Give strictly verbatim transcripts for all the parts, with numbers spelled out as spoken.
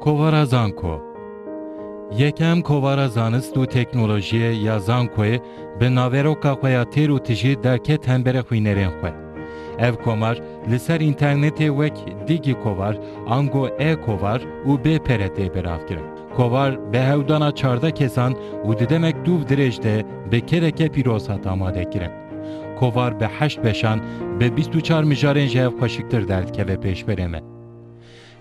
Kovara Zanko. Yekem kovara zanist û teknolojiyê ya Zankoyê bi naveroka xwe ya têr û tijî derket hemberê xwînerên xwe. Ev komar li ser înternetê wek Digi Kovar, ango e-kovar û bê pere tê belavkirin. Kovar bi hewdana çardeh kesan û di demek dûv dirêj de bi kêleke pîroz hat amadekirin. Kovar bi heşt beşan, bi bîst û çar mijarên ji hev xweşiktir derdikeve pêşberê me.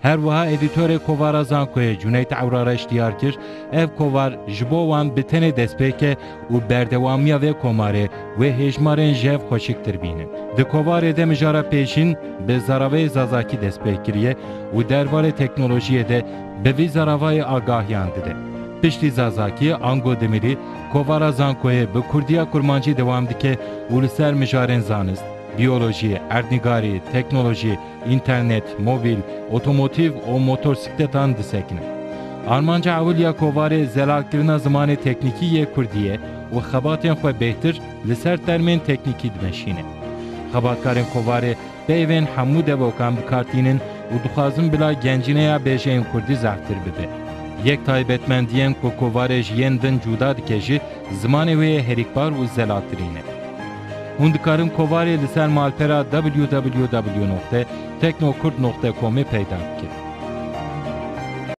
Her wiha edîtorê Kovara Zankoyê Cuneyt Ewrareş diyar kir, ev kovar ji bo wan bi tenê destpêk e û berdewamiya vê komarê wê hêjmarên ji hev xweşiktir bînin. Di kovarê de mijara pêşîn bi zaravayê Zazakî destpêk kiriye û derbarê teknolojiyê de bi vî zaravayê agahiyan dide. Piştî Zazakî, ango Dimirî, Kovara Zankoyê bi Kurdiya Kurmancî dewam dike û li ser mijarên zanist, biyolojî, erdnîgarî, teknolojî, înternet, mobîl, otomotîv û motorsîkletan disekine. Armanca ewil ya kovarê zelalkirina zimanê teknîkî yê kurdî ye û xebatên xwe bêhtir li ser termên teknîkî dimeşîne. Xebatkarên kovarê peyvên hemû devokan bi kar tînin û dixwazin bila gencîneya bêjeyên kurdî zehftir bibe. Yek taybetmendiyên ku kovarê ji yên din cuda dike jî zimanê wê yê herikbar û zelaltirîn e. Hûn dikarin kovarê li ser malpera w w w noqte teknokurd noqte comê peyda bikin.